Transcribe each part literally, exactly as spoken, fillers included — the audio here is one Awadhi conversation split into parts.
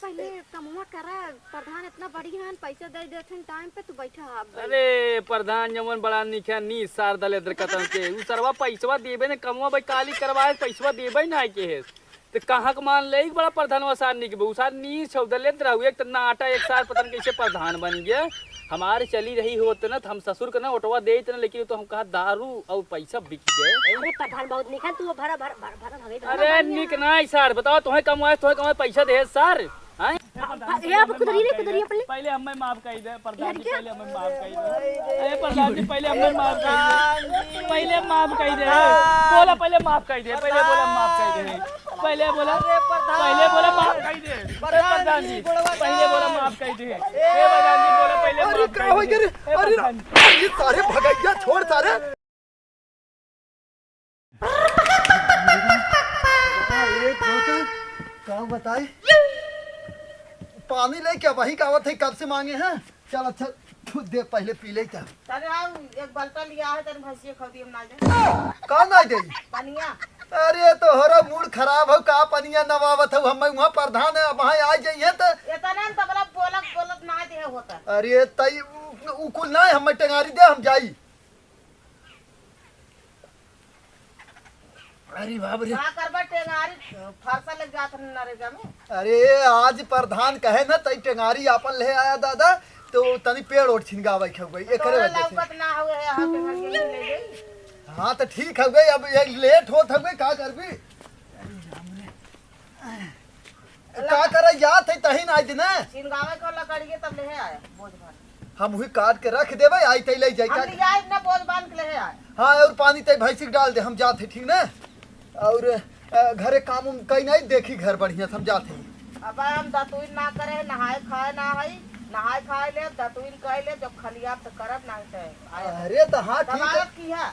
पहिले कमवा करा, प्रधान इतना बढ़िया हन, पैसा दे देत हन टाइम पे, तू बैठा हाथ बैठ। अरे प्रधान जवन बड़ा निक है, नी सार दलेद्र कतन के। उ सरवा पैसवा देबे ने, कमवा भाई काली करवाए, पैसवा देबे ना के है। तो कहाँ के मान ले, एक बड़ा प्रधानवा सार निक बे, उ सार नी छौ दलेद्र हउ, एक तो नाटा, एक सार पता न कैसे प्रधान बन गया। हमारे चली रही होत न, तो हम ससुर के ना ओटवा देत न, लेकिन तो हम कहा दारू और पैसा बिक गए। अरे प्रधान बहुत निक है, तू भरा, भरा, भरा, भरा, भरा, अरे भरा, निक ना है सार, बताओ, तोहे कमवाए, तोहे कमवाए पैसा दे सार, हैं? ए, अब कुदरी रे, कुदरी पहले। पहले हमें माफ कर दे, प्रधान जी, पहले हमें माफ कर दे। अरे प्रधान जी, पहले हमें माफ कर दे। पहले माफ कर दे। बोला, पहले माफ कर दे, पहले बोला माफ कर दे। पहले बोला, अरे प्रधान। पहले बोला माफ कर दे। ए प्रधान जी, पहले बोला माफ कर दे। ए प्रधान जी, बोला पहले माफ कर दे। ए प्रधान जी। अरे सारे भगैया छोड़ सारे। एक होता, का बताई? पानी लेके वहीं का आवत है, कब से मांगे हैं। चल अच्छा, खुद दे, पहले पी ले क्या। तने आओ, एक बल्टा लिया है, तने भैंसिया खौदी हम ना जाए। का ना दे? पनिया। अरे तोहरा मूड खराब हो का, पनिया नवावत हो, हम वहाँ प्रधान है, अब वहाँ आ जाइए तो। इतना न तबला बोलत बोलत ना दे होता। अरे तई उ, उ कुल ना है, हम टेंगारी दे, हम जाई। अरे बाप रे। का करबा टेंगारी, फरसा लग जात नरेगा में। अरे आज प्रधान कहे ना तई टेंगारी आपन ले आया दादा, तो तनी पेड़ ओट छिनगावे के हुए, एकरे तोरा वजह से। लौकत ना हुए है, हाँ, टेंगारी के ले गई। हाँ तो ठीक हुए, अब ये लेट होत हुए, का करबी? का करे जात है तही ना दिन। छिनगावे को लकड़िए तब ले आया, बोझ भर। हम हुई काट के रख देबे, आई तई ले जाई हम का। ले आए ना, बोझ बांध के ले आए। हाँ, और पानी तई भैंसी के डाल दे, हम जात है, ठीक ना? और अ, घरे काम उम कई नहीं, देखी घर बढ़िया से हम जात है। अब हम दतुइन ना करे, नहाए खाए ना हई, नहाए खाए ले, दतुइन कह ले, जब खलियाब तो करब नहीं तो आए। अरे तो हाँ, ठीक है। दबावत की है।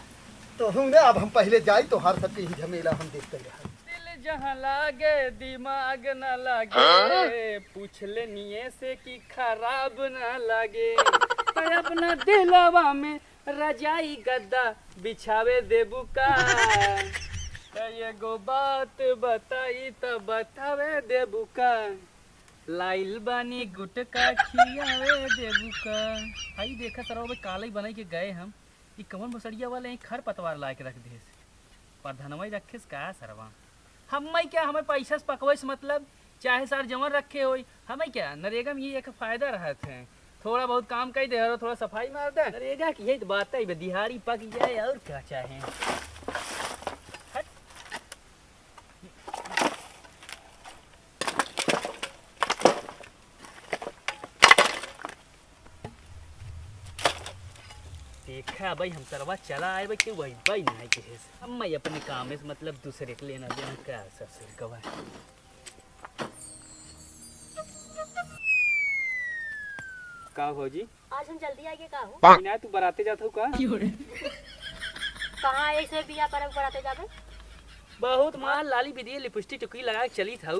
तो हूँ ना, अब हम पहले जाई, तो हर सबके ही झमेला हम देखते रहे। दिल जहाँ लागे, दिमाग ना लागे, हाँ? पूछ ले निये से कि खराब ना लागे। तो अपना दिलवा में रजाई गद्दा बिछावे देबू का? त एगो बात बताई त बतावे देबू का? लाइल बानी गुटका खियावे देबू का? हई देखा सरवा भाई, कालई बनाई के गए हम, ई कवन भोसड़िया वाले हैं, खर पतवार लाए के रख देस। प्रधनवा ही रखेस का सरवा? हमें क्या, हमें पैसा से पकवे से मतलब, चाहे सार जवन रखे होई, हमें क्या, नरेगा में ये एक फायदा रहत है, थोड़ा बहुत काम कई दे, थोड़ा सफाई मार दे, नरेगा की यही तो बात है, बे दिहाड़ी पक जाए और क्या चाहे। हट। देखा भाई, हम सरवा चला आए भाई, केहू भाई, भाई नहीं के है। अब मैं अपने काम में, मतलब, दूसरे के लेना देना का ससुर का भाई। का भौजी? आज हम जल्दी आ गए का हो? बिना तू बराते जात हो का? कहाँ ऐसे बिया पर बराते जाबे? बहुत मार लाली विधि लिपस्टिक टुकी लगा के चली था।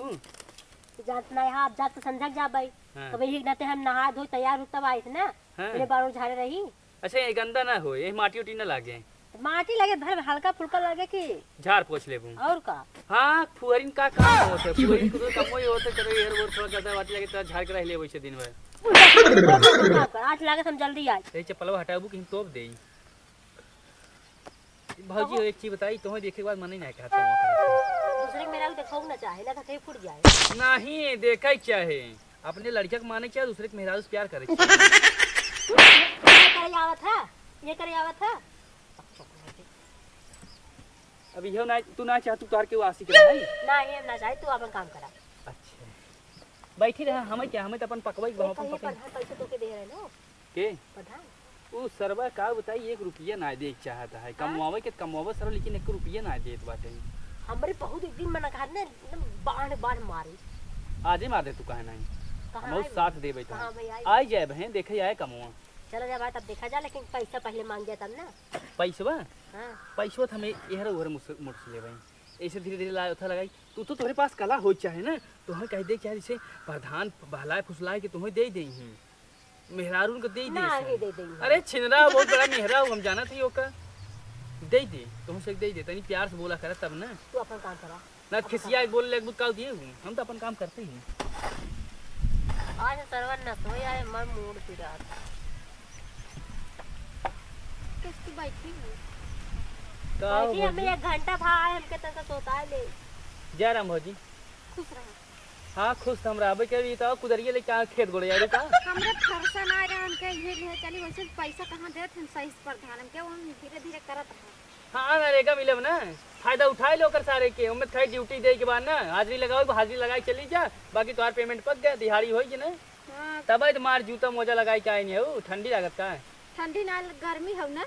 जात ना यहाँ, आप जात तो समझक जाबे। हाँ। तो वही नाते हम नहा धो तैयार हो तब आए थे ना। हाँ। मेरे बालों झाड़े रही। अच्छा, ये गंदा ना हो, ये माटी उटी ना लागे। माटी लगे, भर हल्का फुल्का लगे कि झाड़ पोछ लेबू। और का? हाँ, फुहरिन का काम होत है? फुहरिन को तो कमो ही होत है, चलो, एहर ओहर थोड़ा गंदा बाटी लगे, तो झाड़ के रह ले वैसे दिन भर। उल्टा सीधा मत कर, आज लागत हम जल्दी आए। ये चप्पलवा हटाबू कि हम तोप देई। भौजी, कहो। एक चीज बताई, तोहे देखे के बाद मन ही ना कहत है। दूसरे के मेहरारू देखो ना चाहे, ना तो कहीं फूट जाए। नहीं, देखा ही चाहे। अपने लड़किया के माने क्या, दूसरे के मेहरारू से प्यार करे क्या? ये करे आवत है, ये करे आवत है। अब इहो ना, तू ना चाह, तू तोहर के वो आशिक रहे। ना, ये ना चाहे, तू अपन काम करा। अच्छा, बैठी रहा, हमें क्या, हमें तो अपन पकवाई, ये अपन कहीं पकवाई। प्रधान पैसे तो के दे रहे लो। के? प्रधान। उ सरवा का बताई, एक रुपया ना दे चाहत है। हाँ? कमवावे के कमवावे सरवा, लेकिन एक रुपया ना देत बाटे। हमरे बहुत एक दिन मना कहा ने, एकदम बाढ़ बाढ़ मारे। आज ही मार दे तू, काहे नहीं? कहाँ हम आई साथ भाई? देबे तो। कहाँ भाई आई? आई जाए बहन, देखे आए कमवा। चला जा भाई, तब देखा जा, लेकिन पैसा पहले मांग जाए तब ना। पैसवा? हाँ। पैसवा तो हमें एहर उहर मुस-, मुड़स लेबे। ऐसे धीरे धीरे लाए उठा लगाई। तू तो तोहरे पास कला हो चाहे ना, तो हम कह दे चाहे जैसे प्रधान बहलाए फुसलाए के तुम्हें दे दे ही। मेहरारून को दे दे ना, सर। ये दे देंगे। अरे छिनरा बहुत बड़ा मेहरा हो, हम जानत ही ओका। दे दे, तुमसे दे दे, तनी प्यार से बोला करे तब ना। तू अपन काम करा। ना अपन खिसिया काम। बोल ले, का दिए हूँ, हम तो अपन काम करते ही। सरवा नसोई आए, हमार मूड पिरात। किसकी बैठी हूँ? का हो बैठी, हमें भौजी? एक घंटा भा आए, हमके तनका सोताए ले। जय राम भौजी। खुश रहा। हाँ, खुश तो हम रहबे करी, तो कुदरिये लेके आ खेत गोड़े यारू का? हमरे फरसा ना रहा, हमके ये ले चली, वैसे पैसा कहाँ देत हैं सही से प्रधान, हमके वो धीरे धीरे करत रहा। हाँ, नरेगा मिलब ना, फायदा उठाए ले ओकर सारे के, ओमे खाली ड्यूटी दे के बाद ना, हाजिरी लगाओ, हाजिरी लगाए चली जा, बाकी तोहार पेमेंट पक गया, दिहाड़ी होई कि ना? हाँ। तबे तो मार जूता मोजा लगाए के आए नहीं हो, ठंडी लागत का है? ठंडी ना, गर्मी हो ना,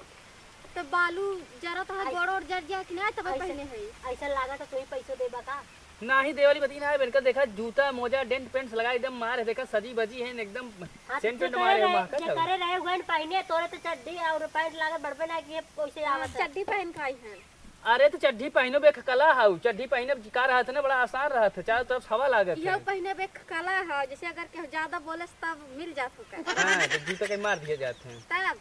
तो बालू जरत है, आई- गोड़ ओड़ जर जाए कि ना, तबे ऐसा- पहने है। ऐसा लागत है, तू ही पैसो देबा का? नाही देवाली बती ना है, बेनकर देखा, जूता, मोजा, डेंट, पेंट्स लगाए एकदम मार है, देखा, सजी बजी है एकदम, हाँ, तो सेंट जे पेंट करे मारे है, रहे, महकत जे है। करे रहे, वही पहने, तोरे तो चड्ढी और पैंट लागत बड़बे ना कि ये कैसे हाँ, आवत है। चड्ढी पहन के आई है। अरे, तो चड्ढी पहनो बे, कला हाउ, चड्ढी पहने का रहत है ना, बड़ा आसान रहत है, चारों तरफ से हवा लागत इहो है। पहने बे कला है, जैसे अगर केहू ज्यादा बोले से तब मिल जात हो का। हाँ, तो जूता के मार दिए जाते हैं। तब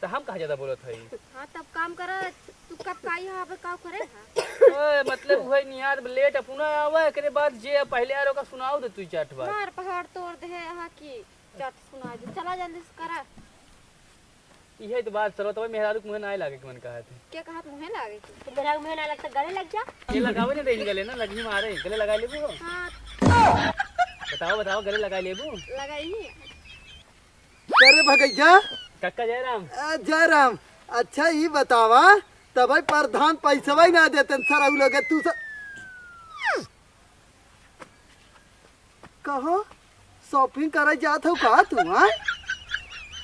तो हम कहाँ ज्यादा बोलत हई? हाँ, तब काम करा, तू कब का आई है, अब का करे है? ओए, मतलब, वही निहार लेट अपना आवा, एकरे बाद जे पहले आ रहा, ओका सुनाओ दे तू चाट बात। मार पहाड़ तोड़ दे है, हाँ की चाट सुना दे। चला जल्दी से करा। इहे तो बात, चलो, तब मेहरारू के मुँहे ना लागे के मन कहत है। के कहत मुँहे लागे के? तो मेहरारू के मुँहे ना लगता, गले लग जा। ये लगावे ना देंगे गले ना, लगी मारे, गले लगा लेबू हो? हाँ। बताओ, बताओ, गले लगा लेबू? लगाई। अरे भगैया। कक्का जयराम। आ, जयराम, अच्छा ई बतावा, तबे प्रधान पैसवा ही ना देतन सर, उ लोग तू सब कहो, शॉपिंग करे जात हो का तू, हाँ?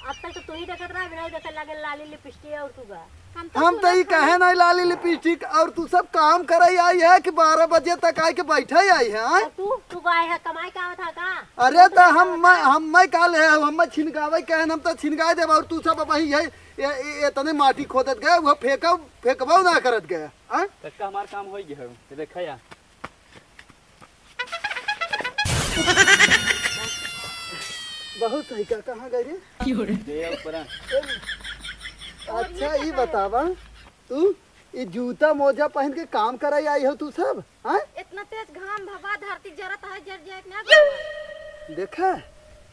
अब तक तो तू ही देखत रहा, बिना ही देखे लगे लाली लिपस्टिक और तू बा। हम तो हम तो सुनत ई कहे हई। नहीं लाली लिपस्टिक, और तू सब काम करे आई है कि बारह बजे तक आए के बैठे आई है, हाँ? और तू, तू का आए है, कमाए का आवत है का? अरे तो हम मैं, हम मैं का ले आऊ, हम मैं छिनगावे कहे, हम तो छिनगाए देब, और तू सब वही है, ये, ये, ये तने माटी खोदत गए, वो फेंकब, फेंकबो ना करत गए, हाँ? कक्का हमार काम हो गया है, ये देखा या। बहुत सही का, कहाँ गए रे? दे ऊपर आ। अच्छा, ई बतावा, तू ई जूता मोजा पहन के काम करे आई हो तू सब, हाँ? इतना तेज घाम भवा, धरती जरत है, जर जाए ना भवा। देखा,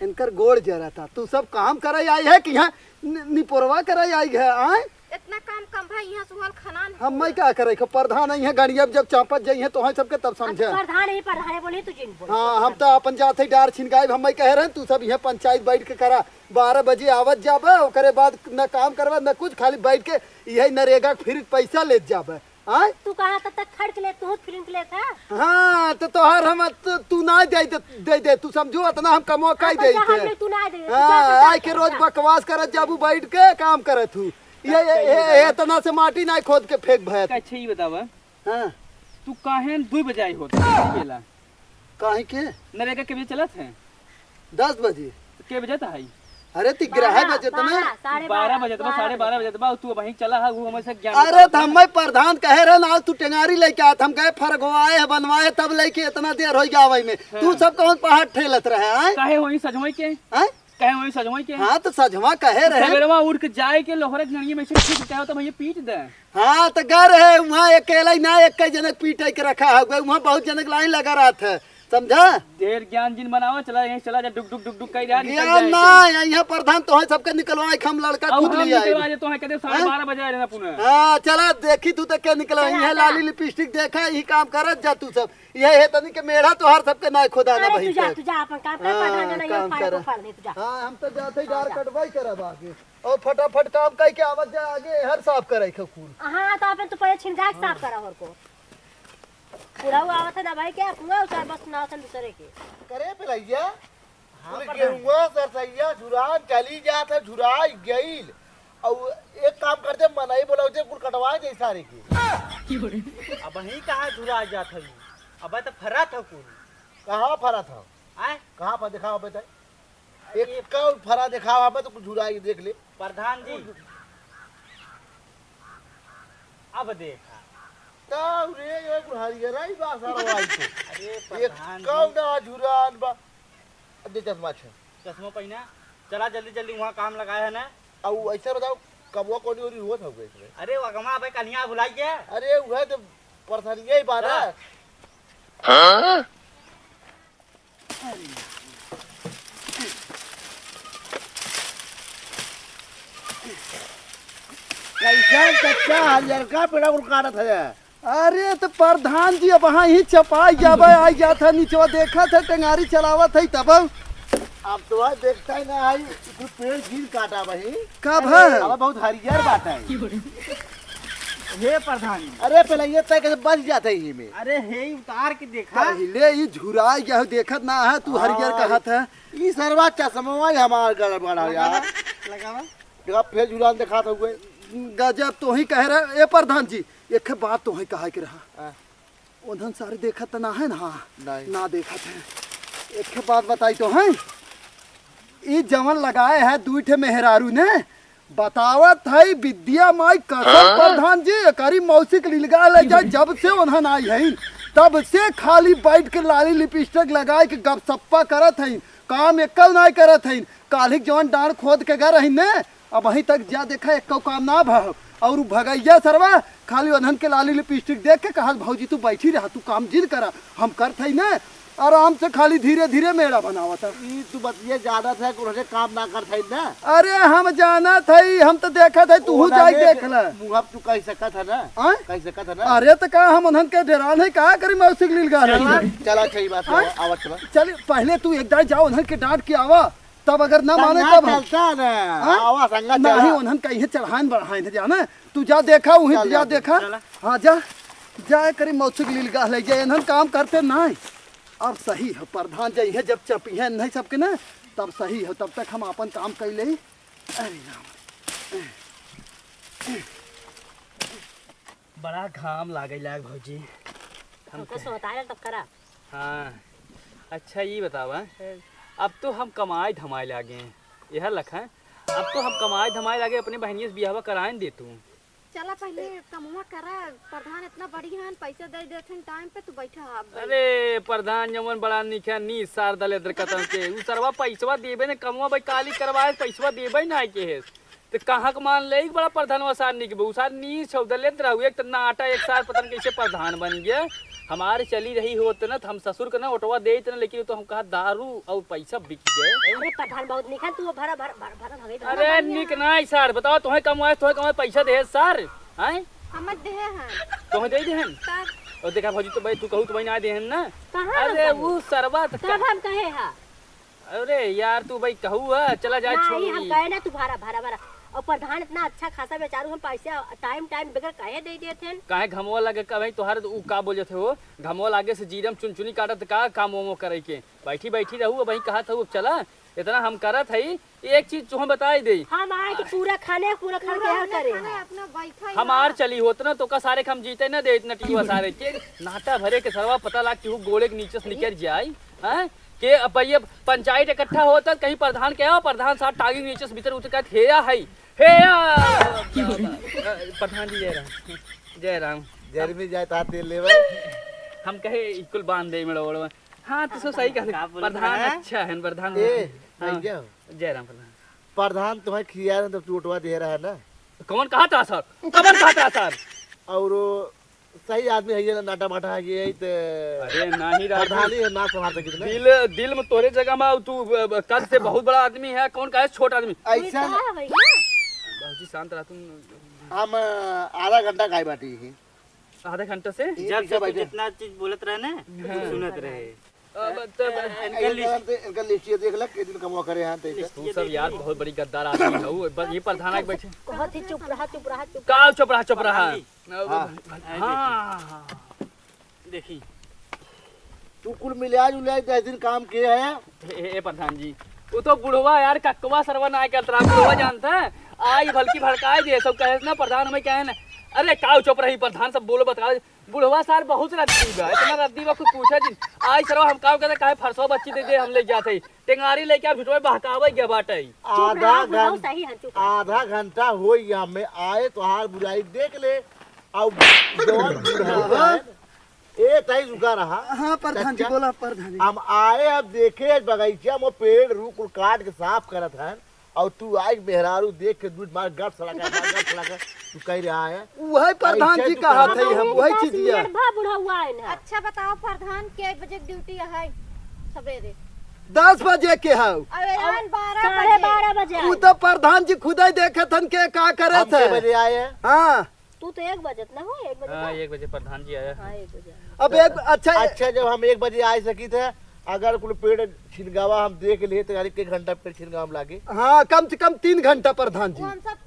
इनकर गोड़ जरत है, तू सब काम करे आई है कि यहाँ नि-, निपोरवा करे आई है, आए? इतना काम कम भाई, यहाँ सुहल खनान हम मैं का करे खो, प्रधान आई है, गड़िया जब चापत जाई है, तो है सबके तब अब समझे। प्रधान ही प्रधान है, बोले तू जिन बोल। हाँ, हम तो अपन जात है डार छिनकाई, हम मैं कह रहे हैं, तू सब यहाँ पंचायत बैठ के करा, बारह बजे आवत जाबे, ओकरे बाद न काम करबे, न कुछ, खाली बैठ के यही नरेगा के फ्री पैसा लेत जाबे। आय? तू कहाँ तब तक खड़ के ले, तू फिल्म के ले था? हाँ, तो तोहार हम त-, तू ना दे दे, दे दे, तू समझू, इतना हम कमवा काई अपन दे जहाँ थे। में तू ना दे, तू हाँ, जा, जा, आय के जा, रोज जा। बकवास करत जाबू, बैठ के काम करत हू। ये, ये, ये, ये, इतना से माटी ना खोद के फेंक भैत। अच्छा, ये बतावा, हाँ। तू काहे दुई बजे आई होत है, अकेला? काहे के? नरेगा के बजे चलत है? दस बजे। तो के बजे त है? अरे, ती ग्राहक बारह, बजे त ना? बारह, साढ़े बारह, बारह बजे त बा, साढ़े बारह बजे त बा, तू वहीं चला है, वो हमसे ज्ञान अरे, बतावत त है। हमें प्रधान कहे रहे ना, तू टेंगारी लेके आत, हम गए फरगवाए है, बनवाए, तब लेके इतना देर हो गया वही में। हाँ। तू सब कौन पहाड़ ठेलत रहे, आय? काहे होई सजवई के? आय? कहे वही सजवई के? हाँ, तो सजवा कहे रहे। सवेरवा उठ के जाए के लोहरे के नड़िए में से खींच के कहो तो भैया पीट दे। हाँ, तो गर है, वहाँ अकेला ही ना, एक कई जनक पीटे के रखा है, वहाँ बहुत जनक लाइन लगा रहा था, समझा? ढेर ज्ञान जिन बनावा, चला यहीं चला जा, डुक, डुक, डुक, डुक, कई जा, निकल ज्ञान जाए ना, के। यहाँ प्रधान तो है, सबके निकलवाए के हम लड़का अब खुद हम ले आए। निकलवा दे, तो है, कहते साढ़े हाँ? बारह बजे आ जाना पुनः। हाँ, चला, देखी तू तो क्या निकलवा, चला, यहाँ चला। लाली लिपस्टिक देखा, यही काम करत जा तू सब। यह है तनी के मेढ़ा तोहार सबके नाय खोदा ना अरे, बहिन तू जा, के। तू जा, अपन काम कर, हाँ, प्रधान जना, यो काम फाड़ कर। को फाड़ दे, तू जा। हाँ, हम तो जाते ही हाँ, डार जा। कटवाई करब आगे। और फटाफट काम कई के आवत जा आगे, हर साफ करे के कुल। हाँ, तो अपन तू पहले छिनगा के साफ करा हर को। पूरा वो आवत है दवाई के, पूरा उतार बस ना सन दूसरे के। करे पे लइया? हाँ, पूरे प्रधान। गेहुआ, सरसैया, झुरान चली जात है, झुराई गइल। और एक काम करते, मनई बोला होते, कुल कटवा दे सारे के। अब ही कहाँ झुरा जात है? अब तो फरा था कुल। कहाँ फरा था? आय? कहाँ पर दिखाओ बताए? अरे एक कौन फरा दिखाओ हमें तो कुछ झुराई देख ले। प्रधान जी, अब देखा। ताऊ रे, ये बुढ़ारी के राई बा सारा आई तो। अरे एक प्रधान जी। कौन ना झुरान बा। अब दे चश्मा छे। चश्मा पहिना। चला जल्दी जल्दी वहाँ काम लगाए है ना। अब ऐसा बताओ, कबुआ कोनी ओरी हुआ था इसमें? अरे वगमा भाई कन्हिया भुलाई गया। अरे वह तो परेशानी यही बात है। हाँ। हाँ? अरे, जान कच्चा हरियर का पेड़ा कुल काटत है। अरे तो प्रधान जी, अब हाँ ही चपाई जाबे, आई जात है, निचवा देखत है, टेंगारी चलावत है, तब अब तो आज देखता ही ना आई, कुल पेड़ गिर काटा वही। कब है? अब बहुत हरियर बात है। हे प्रधान जी। अरे पहले ये तय कैसे बच जाता है ये में। अरे हे उतार के देखा। पहले ही झुराई गया हो, देखत ना है तू, हरियर हाँ, कहत है। ई सरवा चश्मा ही हमार गड़बड़ है यार। लगावा। देखा फेर झुरान दिखात हुए। गजब तो ही कह रहे ए प्रधान जी, एक बात तो ही कहा के रहा। हाँ। उन्हन सारे देखत त ना है ना? नहीं। ना देखत है। एक बात बताई तो है, ई जवन लगाए है दुई ठे मेहरारू ने, बतावत है विद्या माई कसम हाँ? प्रधान जी, एकरी मौसी के लीलगा ले जाए, जब से उन्हन आई है, तब से खाली बैठ के लाली लिपस्टिक लगाए के गपसप्पा करत है, काम एक्कौ नाई करत है। काल्हि जवन डांड़ खोद के गए रही ने, अबहीं तक जा देखा एक्कौ काम ना भा। और उ भगैया सरवा खाली उन्हन के लाली लिपस्टिक देख के कहत, "भौजी तू बैठी रहा, तू काम जिन करा, हम करत हई ने।" आराम से खाली धीरे धीरे मेड़ा बनावत है। ई तू बतिये जानत है, कोनो से काम ना करत है ना। अरे हम जानत हई, हम तो देखत हई, तू ओ जाई ना देख ले। मुँह अब तू कह सकत है ना? आय? कह सकत है ना? अरे तो का हम उन्हन के डेरान है, का करी मौसी के लीलगा ले? चला, चला, सही बात है, आय? आवा, चला। चल पहले तू एक दाई जाओ उन्हन के डांट के आवा, तब अगर ना माने संगा तब हम चलता ना। हाँ? आवा संगा नहीं, चला। उन्हन कहीं चढ़ान बढ़ान है जाना। तू जा देखा, उहीं चल, जा जा, देखा। चला। हाँ, जा। जा करी मौसी के लीलगा ले जा, इन्हन काम करते नहीं। अब सही है, प्रधान जइहे जब चपिहे नहीं सबके ना, तब सही है, तब तक हम आपन काम कर ले। अरे राम। बड़ा घाम लागे लाग भौजी। हम हमको कहे सोहताल तब करा। हाँ। अच्छा, ई बतावा, हाँ। अब तो हम कमाए धमाए लागे हैं। यह लख है, अब तो हम कमाए धमाए लागे, अपने बहनिया से बियाहवा कराए न दे तू। चला पहले कमवा करा, प्रधान इतना बढ़िया हन, पैसा दे देत हन टाइम पे, तू बैठा अब। अरे, प्रधान जवन बड़ा निक है, नी सार दले दर कतन के। उ सरवा पैसवा देबे न, कमवा भाई काली करवाए, पैसवा देबे ना के है। त कहाँ के मान ले, एक बड़ा प्रधानवा सार निक बे, उ सार नी छौ दले दर रहू, एक त नाटा, एक सार पता न कैसे प्रधान बन गया। हमार चली रही होत न, त हम ससुर के न ओटवा देइत न, लेकिन तो हम कहा दारू और पैसा बिक गए। अरे प्रधान बहुत निक है, तू भरा, भरा, भरा, भरा, भगा, भगा, अरे भगा। निक ना सार, बताओ, तोहे कमवाए, तोहे कमवाए पैसा देहे सार, हैं? हम देहे हैं। तोहे दे देहन? तब? और देखा भौजी, तो भाई तू कहू तो भाई ना देहन ना। कहाँ हम अरे कहू? उ सरवा त तब का हम कहे हा। अरे यार, तू भाई कहू है, चला जाए, नहीं, छोड़ी। हम कहे ना, तू भरा, भरा, भरा। और प्रधान इतना अच्छा खासा बेचारू, हम पैसा टाइम, टाइम बगैर कहे दे देत हन। काहे घमवा लगे का भाई तोहार, उ का बोल जाते हो? घमवा लागे से जीरम चुनचुनी काटत का काम ओमो करे के? बैठी, बैठी रहू, अब वहीं कहत हऊ, अब चला, इतना हम करत हई, एक चीज तुहँ बताई देई। हम आए के पूरा खाने, पूरा खाने के पूरा हल हमने करे खाने हैं। अपना बैठा ही हमार ना। चली होत ना, तो का सारे के हम जीते ना दे, इतना टीवा सारे के नाटा भरे के सरवा पता लाग कि वो गोड़े के नीचे से निकल जाई, हैं? के अब ये पंचायत इकट्ठा होता, कहीं प्रधान के आओ, प्रधान साहब टांगी नीचे से भीतर उतर के, "हे या है, हे या।" प्रधान जी, जय राम, जय राम। गर्मी जाए ता तेल लेवे। हम कहे, "इकुल बांध दे, मेरा ओड़वा।" हाँ, तो सब सही कहते। का बोलत प्रधान रहे? अच्छा है, प्रधान। ए, हाँ। भैया। जय राम प्रधान। प्रधान तुम्हें खिया रहे तो चोटवा दे रहा है ना? कौन कहा था सर? कौन कहा था सर? और वो सही आदमी है ये ना, नाटा माटा है ये, तो अरे नहीं राजू। प्रधानी है, ना संभाल सके ना। दिल, दिल में तोरे जगह में, तू, अ, कद से बहुत बड़ा आदमी है, कौन कहे छोट आदमी? ऐसा ये का है भैया? बाबूजी शांत रह तुम। हम, अ, आधा घंटा खाए बाटी ही। आधा घंटा से? ये जब पीछे से तू बैठे। जितना चीज बोलत रहे ना, हाँ। सुनत रहे। अब तब इनका इनका लिस्ट, इनका लिस्ट ये देख ले, के दिन कमवा करे हैं, तो इसे। तू सब यार बहुत बड़ी गद्दार आदमी है, वो बस ये प्रधान आके बैठे। बहुत ही चुप रहा, चुप रहा, चुप का चुप रहा, चुप रहा? हाँ। हाँ, हाँ, हाँ। देखी। तू कुल मिला जुला दस दिन काम किए है। ए, ए, ए, प्रधान जी, वो तो बुढ़वा यार, ककवा सरवा ना करत रहा, बुढ़वा जानता है? आई भलकी भड़काए दे, सब कहे ना प्रधान हमें कहे ना। अरे काऊ चुप रही, प्रधान सब बोलो बता। बुढ़वा सार बहुत रद्दी बा, इतना रद्दी बा, कुछ पूछे जिन। आई सरवा हम काम करते, काहे फरसवा बच्ची दे दे, हम ले जाते ही। टेंगारी लेके आप झुटवा बहकावे गया बाटे। चुप आधा रहा, बुढ़ऊ घं-, सही है, चुप रहा। आधा घंटा हो गया, मैं आए तो हार बुराई देख ले। अब जवान बुढ़ऊ है, ए, तई रुका रहा। हाँ, प्रधान जी, चच्चा, बोला, प्रधान जी। हम आए, अब देखे, बगीचा में पेड़ रूख काट के साफ करत हन, और तू आए मेहरारू देख के दूध मार गट सड़ा के, मार गट सड़ा के, तू कह रहा है। वही प्रधान जी कहा थे, हम वही चीज ये। भा बुढ़ौआ है ना। अच्छा बताओ प्रधान, के बजे ड्यूटी है सवेरे? दस बजे के हौ। अबे यार, बारह साढ़े बजे। बारह बजे उ आए। तो प्रधान जी खुदै देखत हन के का करत हम कै है। बजे आए हैं? हाँ। तू तो एक बजत ना हो, एक बजे हाँ, का? एक बजे प्रधान जी आया। हाँ, एक बजे आया। अब एक, अच्छा, अच्छा, जब हम एक बजे आ सकी थे, अगर कुल पेड़ छिनगावा हम देख लिए, तो यानी एक घंटा पेड़ छिनगावा में लागे। हाँ, कम से कम तीन घंटा प्रधान जी। वो हम सब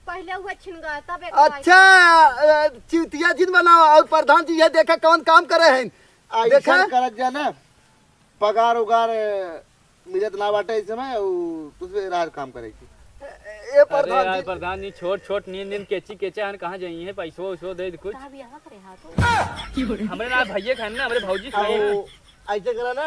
पहले हुए छिनगा, तब एक अच्छा, अ, चूतिया जिन बनावा और प्रधान जी ये देखा कौन काम करे हैं। ऐसा देखा? करत जा ना, पगार उगार, अ, मिलत ना बाटे इस समय, उ दूसरे राह काम करे की। ए, ए, अरे प्रधान यार, जी। प्रधान जी, छोट छोट नींद नींद केची केचे हन, कहाँ जाई है, पैसो वैसो दे दे कुछ। कहाँ भी आवा करे हाथ हो? हमरे ना भैया खान ना, हमरे भौजी खान। आओ, ऐसे करा ना,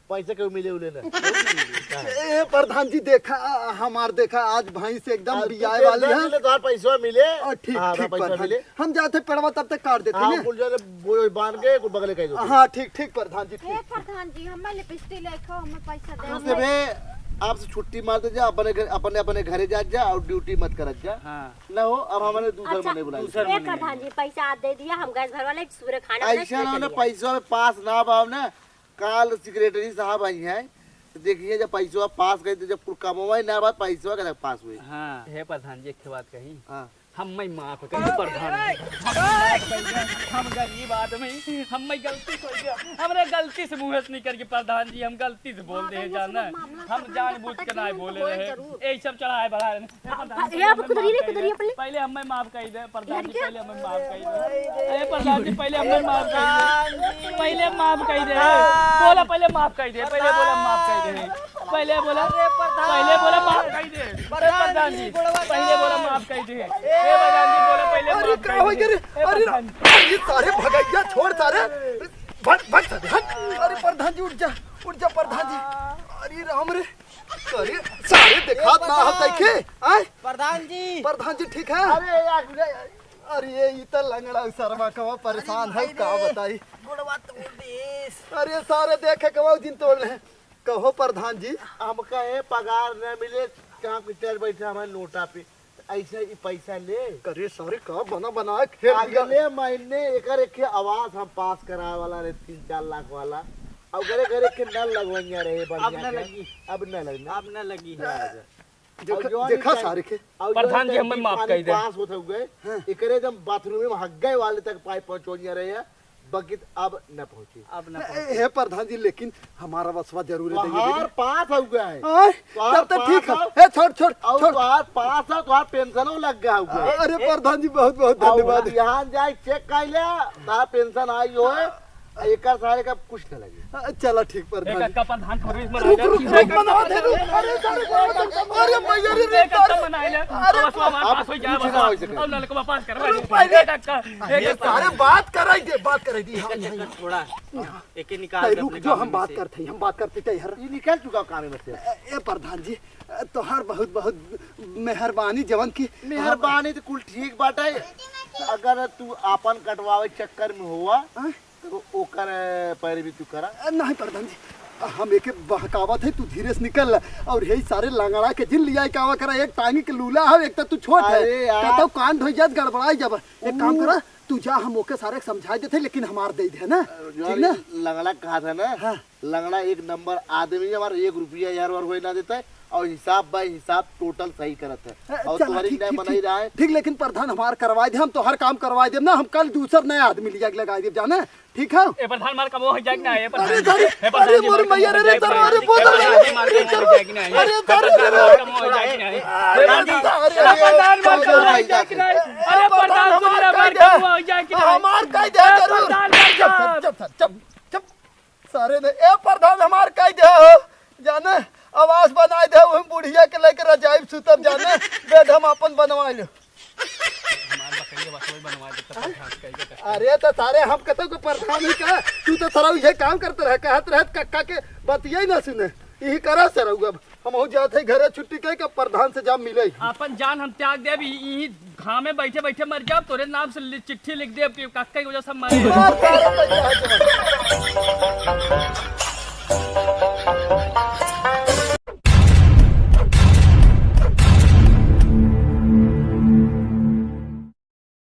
पैसा क्यों मिले उले ना। ए, प्रधान जी, देखा, आ, हमार देखा, आज भैंस एकदम आज तू बियाए वाली tension है। ले, तोहार पैसा मिले। आ, ठीक, हाँ, ठीक, पैसा प्रधान। मिले। हम जाते पेड़वा तब तक काट देते हाँ, हैं। कुल जने बोझ बांध के, कुल बगले कह दो। हाँ, ठीक, ठीक, प्रधान जी, ए, ठीक। प्रधान जी, हमें लिपस्टिक लेखो, हमें पैसा दे। आपसे बे, आपसे छुट्टी मार दे जा, अपने घर, अपने, अपने घरे जा, जा और ड्यूटी मत करत जा। हाँ। ना हो, अब हमने दूसर अच्छा, मने बुला दूसर लिया। ए, मने। प्रधान जी, पैसा आप दे दिया, हम गैस भरवा ले, सुबह खाना बना, ऐसा ना हो ना, चलिए। पैसा में पास ना भाव ना, काल सेक्रेटरी साहब आई हैं, तो देखिए जब पैसवा पास करी, तो जब कुल कमवा ही ना बा, पैसवा कैसे पास हुई? हाँ, हे प्रधान जी, एक ठे बात कही। हाँ। हम मैं माफ करी प्रधान जी। हम गरीब आदमी, हम मैं गलती से हो गया, हमरे गलती से मुँह से निकल के प्रधान जी, हम गलती से बोल दे जाना, हम जानबूझ के ना बोले रहे, यही सब चढ़ाए बढ़ाए। ए, अब कुदरी ले, कुदरी अपने। पहले हमें माफ कर दे, प्रधान जी, पहले हमें माफ कर दे। अरे, प्रधान जी, पहले हमें माफ कर दे। पहले माफ कर दे। बोला, पहले माफ कर दे। पहले बोला, माफ कर दे। पहले बोला, पहले बोला, माफ कर दे। अरे, प्रधान जी, पहले बोला, माफ कर दे। ए, प्रधान जी, बोला, पहले अरे, माफ का कर हो दे। गया रे? ए, अरे, प्रधान जी। अरे, सारे भगैया छोड़, सारे। भाग, भाग, सारे, हट। अरे, प्रधान जी, उठ जा, उठ जा, प्रधान जी। अरे, राम रे। अरे, सारे देखात ना हो तैके, आय? प्रधान जी। प्रधान जी ठीक है? अरे यार, अरे ये ई त लंगड़ा सरवा कवा परेशान है, अरे का भाई रे, बताई? गोड़वा तोड़ देस। अरे सारे देखे कवा जिन तोड़ ले। कहो प्रधान जी। हमका ए पगार न मिले, काम के चल बैठे हमारे नोटा पे। ऐसे ही पैसा ले। करे सारे का बना बना के खेल दिया। अगले महीने एकर एक आवास हम पास करावे वाला रहे, तीन चार लाख वाला। अब घरे घरे के नल लगवइया रहे, बढ़िया अब न के। लगी। अब न लगी। अब न लगी। जा, जा। देखा, और जौन देखा टाइम, सारे के। और जौन प्रधान जी, टाइम हमें की माफ पानी कर दे। पास होत हुए, हाँ। एकरे जब बाथरूम में हग्गे वाले तक पाइप पहुंचवइया रहे, बकित अब न पहुंची। अब न ए, पहुंची। हे प्रधान जी, लेकिन हमारा वसवा जरूर है, तोहार पास हो गया है। आय, तोहार तब तो ठीक पास है। हो। ए, छोड़, छोड़, और छोड़। तोहार पास है, तोहार पेंशनो लग गया हुआ है। अरे प्रधान जी, बहुत, बहुत और धन्यवाद। यहाँ जाए चेक कर ले, तोहार पेंशन आई हो है, एकर सारे का कुछ न लगे। अ, चला ठीक प्रधान जी। एक कप धान थोड़ी बना रुक, ले। रुक, रुक, मना दे, रुक। अरे, अरे, अरे, अरे, भैया रे, रे, एक कप अरे, बना ले। अरे, बस, बस, अब बस, हो जाए, कुछ बस, ना हो बस। सके। अब नलकवा पास करवा रुक, दे। पहले एक कप, एक ये कप। सारे बात कराई दे, बात कराई दी, हाँ, एक हाँ, कप हाँ। छोड़ा। हाँ। एक ही निकाल अरे, दे रुक अपने जो, काम हम में बात से। करते हैं, हम बात करते हैं यार। ये निकल चुका काम में से। ए, ए, प्रधान जी, तोहार बहुत, बहुत मेहरबानी, जवन की मेहरबानी तो कुल ठीक बाटे, अगर तू आपन कटवावे चक्कर में हुआ, हाँ? तो ओकर पैरवी तू करा। अ, नहीं प्रधान जी, हम एके बहकावत है, तू धीरे से निकल ला। और यही सारे लंगड़ा के जिन लिया के आवा करा, एक टांगी के लूला है, एक तो तू छोट है। अरे यार। कहता हूँ कांड हो जात, गड़बड़ाई जाब। एक काम ऊ करा, तू जा, हम ओके सारे के समझाई देते, लेकिन हमार दे दे ना, अ, ठीक ना? लंगड़ा कहा था ना? हाँ। लंगड़ा एक नंबर आदमी है, हमारा एक रुपया यार और होए ना देता है, और हिसाब बाय हिसाब टोटल सही करत है। अ, और चला, तुम्हारी ठीक, नहीं ठीक, बनाई ठीक, रहा है। ठीक, लेकिन प्रधान हमार करवाई दे, हम तोहर काम करवाई देब ना, हम कल दूसर नया आदमी लिया के लगाई देब, जाने? ठीक है? ए प्रधान, मार कमो हो जाए कि ना, ए प्रधान। अरे, अरे, ए प्रधान अरे, जी, मोर मार मैया कमो रे, हो जाए कि अरे, ना? अरे, ए प्रधान जी, मार कमो हो जाए कि ना? अरे, ए प्रधान, मार कमो हो जाए कि ना? ए प्रधान, अरे, ए प्रधान, मार कमो हो जाए कि ना? अरे, प्रधान, सुन ना, मार कमो हो जाए कि ना? हमार कह दे ए जरूर। प्रधान, मार चुप, कमो। चुप, चुप, चुप, चुप। सारे ने, ए प्रधान, हमार कह दे हो, जाने, आवास बनाए दे, हम बुढ़िया के लेके रजाई में सुतब, जाने, बेड हम अपन बनवा ले। हमार बकरी के बकरी बनवा दे, तब घास कहीं के कट्टा। अरे, तो सारे हम कतो को प्रधान ही का, तू तो सारा ये काम करते रहे, कहत रहे, कक्का के बतिया ही ना सुने, यही करा सरऊ अब। हम हो जात है घरे छुट्टी कह के प्रधान से जा मिले। अपन जान हम त्याग देब, ई, ई घामे बैठे बैठे मर जाब, तोरे नाम से लि-, चिट्ठी लिख देब कि काका की वजह से हम मरे।